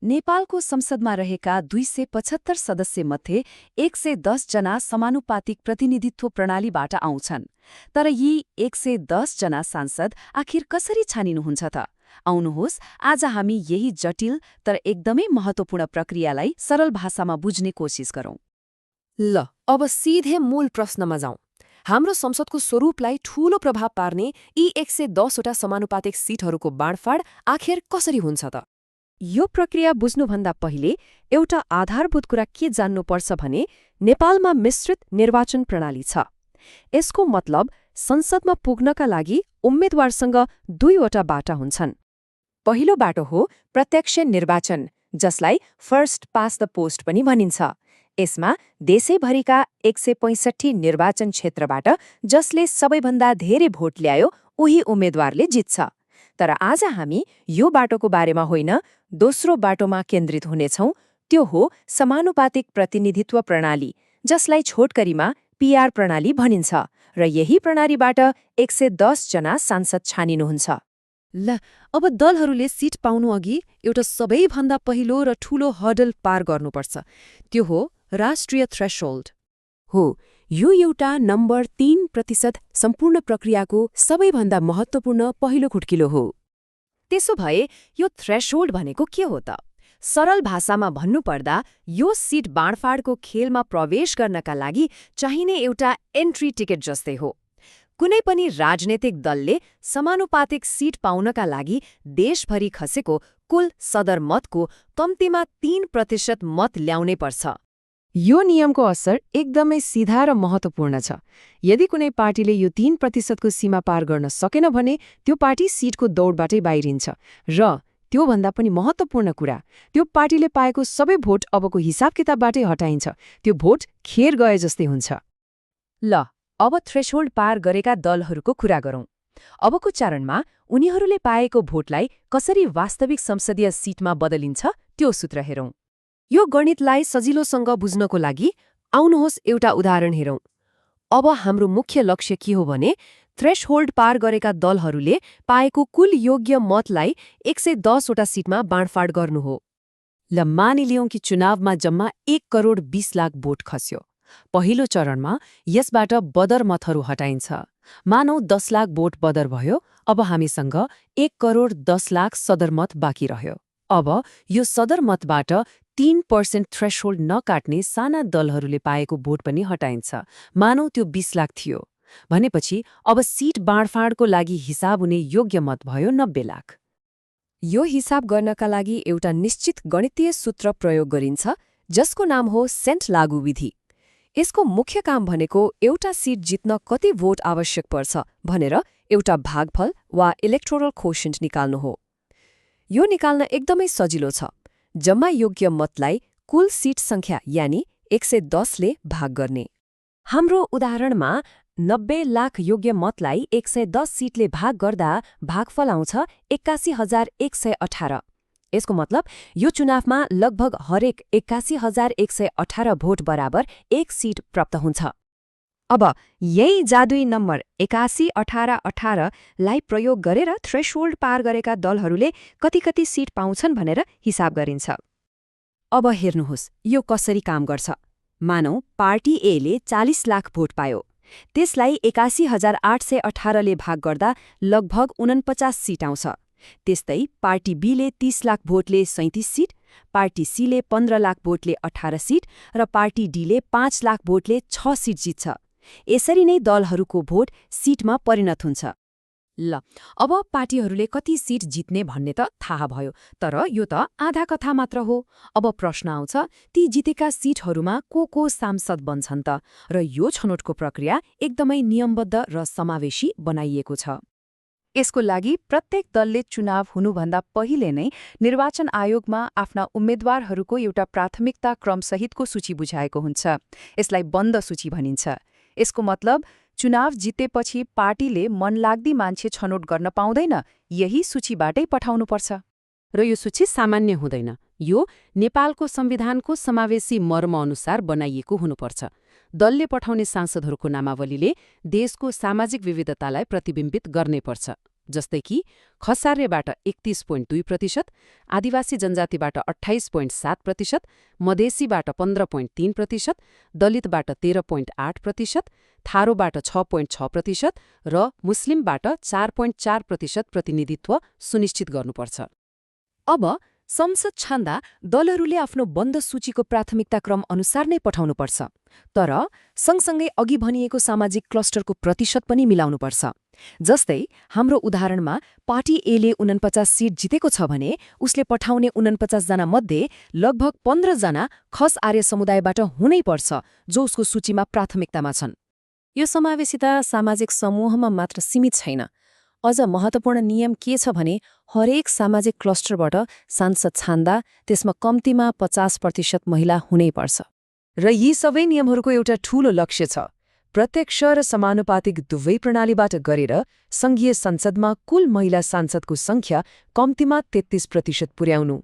नेपालको संसदमा रहेका 275 सदस्यमध्ये 110 जना समानुपातिक प्रतिनिधित्व प्रणालीबाट आउँछन्। तर यी 110 जना सांसद आखिर कसरी छानिनुहुन्छ त? आउनुहोस् आज हामी यही जटिल तर एकदमै महत्त्वपूर्ण प्रक्रियालाई सरल भाषामा बुझ्ने कोसिस गरौं। ल अब सिधै मूल प्रश्नमा जाउँ। हाम्रो संसदको स्वरूपलाई ठूलो प्रभाव पार्ने यी 110 वटा समानुपातिक सिटहरूको बाँडफाँड आखिर कसरी हुन्छ त? यो प्रक्रिया बुझ्नुभन्दा पहिले एउटा आधारभूत कुरा के जान्नुपर्छ भने नेपालमा मिश्रित निर्वाचन प्रणाली छ। यसको मतलब संसदमा पुग्नका लागि उम्मेद्वारसँग दुईवटा बाटा हुन्छन्। पहिलो बाटो हो प्रत्यक्ष निर्वाचन, जसलाई फर्स्ट पास द पोस्ट पनि भनिन्छ। यसमा देशैभरिका 165 निर्वाचन क्षेत्रबाट जसले सबैभन्दा धेरै भोट ल्यायो उही उम्मेद्वारले जित्छ। तर आज हामी यो बाटोको बारेमा होइन, दोस्रो बाटोमा केन्द्रित हुनेछौँ। त्यो हो समानुपातिक प्रतिनिधित्व प्रणाली, जसलाई छोटकरीमा पीआर प्रणाली भनिन्छ, र यही प्रणालीबाट 110 जना सांसद छानिनुहुन्छ। ल अब दलहरूले सिट पाउनु अघि एउटा सबैभन्दा पहिलो र ठूलो हर्डल पार गर्नुपर्छ। त्यो हो राष्ट्रिय थ्रेशोल्ड। हो, यो एउटा नम्बर 3% सम्पूर्ण प्रक्रियाको सबैभन्दा महत्त्वपूर्ण पहिलो खुड्किलो हो। त्यसो भए यो थ्रेशोल्ड भनेको के हो त? सरल भाषामा भन्नुपर्दा यो सिट बाँडफाँडको खेलमा प्रवेश गर्नका लागि चाहिने एउटा एन्ट्री टिकट जस्तै हो। कुनै पनि राजनैतिक दलले समानुपातिक सिट पाउनका लागि देशभरि खसेको कुल सदरमतको कम्तीमा 3% मत ल्याउनै पर्छ। यो नियमको असर एकदमै सिधा र महत्त्वपूर्ण छ। यदि कुनै पार्टीले यो 3% को सीमा पार गर्न सकेन भने त्यो पार्टी सिटको दौडबाटै बाहिरिन्छ। र त्योभन्दा पनि महत्त्वपूर्ण कुरा, त्यो पार्टीले पाएको सबै भोट अबको हिसाब किताबबाटै हटाइन्छ। त्यो भोट खेर गए जस्तै हुन्छ। ल अब थ्रेशोल्ड पार गरेका दलहरूको कुरा गरौं। अबको चरणमा उनीहरूले पाएको भोटलाई कसरी वास्तविक संसदीय सिटमा बदलिन्छ त्यो सूत्र हेरौं। यो गणितलाई सजिलोसँग बुझ्नको लागि आउनुहोस् एउटा उदाहरण हेरौं। अब हाम्रो मुख्य लक्ष्य के हो भने थ्रेशोल्ड पार गरेका दलहरूले पाएको कुल योग्य मतलाई 110 वटा सिटमा बाँडफाँड गर्नु हो। ल मानिलियौं कि चुनावमा जम्मा 1 करोड 20 लाख भोट खस्यो। पहिलो चरणमा यसबाट बदर मतहरू हटाइन्छ। मानौ 10 लाख भोट बदर भयो। अब हामीसँग 1 करोड 10 लाख सदरमत बाँकी रह्यो। अब यो सदरमतबाट 3% थ्रेशोल्ड नकाट्ने साना दलहरूले पाएको भोट पनि हटाइन्छ। मानौ त्यो 20 लाख थियो भनेपछि अब सिट बाँडफाँडको लागि हिसाब हुने योग्य मत भयो 90 लाख। यो हिसाब गर्नका लागि एउटा निश्चित गणितीय सूत्र प्रयोग गरिन्छ, जसको नाम हो सेन्ट लागू विधि। यसको मुख्य काम भनेको एउटा सिट जित्न कति भोट आवश्यक पर्छ भनेर एउटा भागफल वा इलेक्टोरल कोशेन्ट निकाल्नु हो। यो निकाल्न एकदमै सजिलो छ। जम्मा योग्य मतलाई कुल सिट संख्या यानि 110 ले भाग गर्ने। हाम्रो उदाहरणमा 90 लाख योग्य मतलाई 110 सिटले भाग गर्दा भागफल आउँछ 81,118। यसको मतलब यो चुनावमा लगभग हरेक 81,118 भोट बराबर 1 सिट प्राप्त हुन्छ। अब यही जादुई नम्बर 81,18 लाई प्रयोग गरेर थ्रेशोल्ड पार गरेका दलहरूले कति सिट पाउँछन् भनेर हिसाब गरिन्छ। अब हेर्नुहोस् यो कसरी काम गर्छ। मानौ पार्टी एले 40 लाख भोट पायो। त्यसलाई 81,818 ले भाग गर्दा लगभग 49 सिट आउँछ। त्यस्तै पार्टी बीले 30 लाख भोटले 37 सिट, पार्टी सीले 15 लाख भोटले 18 सिट र पार्टी डीले 5 लाख भोटले 6 सिट जित्छ। यसरी नै दलहरूको भोट सिटमा परिणत हुन्छ। ल अब पार्टीहरूले कति सिट जित्ने भन्ने त थाहा भयो, तर यो त आधा कथा मात्र हो। अब प्रश्न आउँछ, ती जितेका सिटहरूमा को सांसद बन्छन् त? र यो छनौटको प्रक्रिया एकदमै नियमबद्ध र समावेशी बनाइएको छ। यसको लागि प्रत्येक दलले चुनाव हुनुभन्दा पहिले नै निर्वाचन आयोगमा आफ्ना उम्मेद्वारहरूको एउटा प्राथमिकता क्रमसहितको सूची बुझाएको हुन्छ। यसलाई बन्द सूची भनिन्छ। यसको मतलब चुनाव जितेपछि पार्टीले मनलाग्दी मान्छे छनौट गर्न पाउँदैन, यही सूचीबाटै पठाउनुपर्छ। र यो सूची सामान्य हुँदैन। यो नेपालको संविधानको समावेशी मर्म अनुसार बनाइएको हुनुपर्छ। दलले पठाउने सांसदहरूको नामावलीले देशको सामाजिक विविधतालाई प्रतिबिम्बित गर्नै पर्छ। जस्तै कि खसारेबाट 31.2%, आदिवासी जनजातिबाट 28.7%, मधेसीबाट 15.3%, दलितबाट 13.8%, थारोबाट 6.6% र मुस्लिमबाट 4.4% प्रतिनिधित्व सुनिश्चित गर्नुपर्छ। अब संसद छान्दा दलहरूले आफ्नो बन्द सूचीको प्राथमिकता क्रम अनुसार नै पठाउनुपर्छ। तर सँगसँगै अघि भनिएको सामाजिक क्लस्टरको प्रतिशत पनि मिलाउनुपर्छ। जस्तै हाम्रो उदाहरणमा पार्टी एले 49 सिट जितेको छ भने उसले पठाउने 49 जना मध्ये लगभग 15 जना खस आर्य समुदायबाट हुनै पर्छ, जो उसको सूचीमा प्राथमिकतामा छन्। यो समावेशिता सामाजिक समूहमा मात्र सीमित छैन। अझ महत्त्वपूर्ण नियम के छ भने हरेक सामाजिक क्लस्टरबाट सांसद छान्दा त्यसमा कम्तीमा 50% महिला हुनै पर्छ। र यी सबै नियमहरूको एउटा ठूलो लक्ष्य छ, प्रत्यक्ष र समानुपातिक दुवै प्रणालीबाट गरेर सङ्घीय संसदमा कुल महिला सांसदको सङ्ख्या कम्तीमा 33% पुर्याउनु।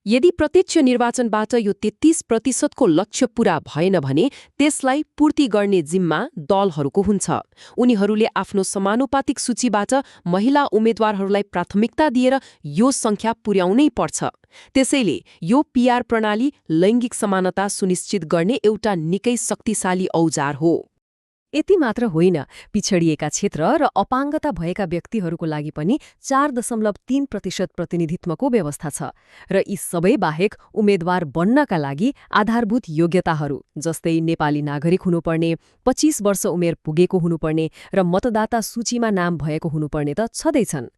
यदि प्रत्यक्ष निर्वाचनबाट यो 33%को लक्ष्य पूरा भएन भने त्यसलाई पूर्ति गर्ने जिम्मा दलहरूको हुन्छ। उनीहरूले आफ्नो समानुपातिक सूचीबाट महिला उम्मेद्वारहरूलाई प्राथमिकता दिएर यो सङ्ख्या पुर्याउनै पर्छ। त्यसैले यो पीआर प्रणाली लैङ्गिक समानता सुनिश्चित गर्ने एउटा निकै शक्तिशाली औजार हो। यति मात्र होइन, पिछडिएका क्षेत्र र अपाङ्गता भएका व्यक्तिहरूको लागि पनि 4.3% प्रतिनिधित्वको व्यवस्था छ। र यी सबै बाहेक उम्मेद्वार बन्नका लागि आधारभूत योग्यताहरू जस्तै नेपाली नागरिक हुनुपर्ने, 25 वर्ष उमेर पुगेको हुनुपर्ने र मतदाता सूचीमा नाम भएको हुनुपर्ने त छँदैछन्।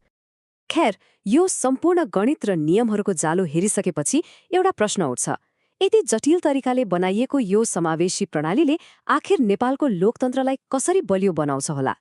खैर, यो सम्पूर्ण गणित र नियमहरूको जालो हेरिसकेपछि एउटा प्रश्न उठ्छ, यति जटिल तरिकाले बनाइएको यो समावेशी प्रणालीले आखिर नेपालको लोकतन्त्रलाई कसरी बलियो बनाउँछ होला?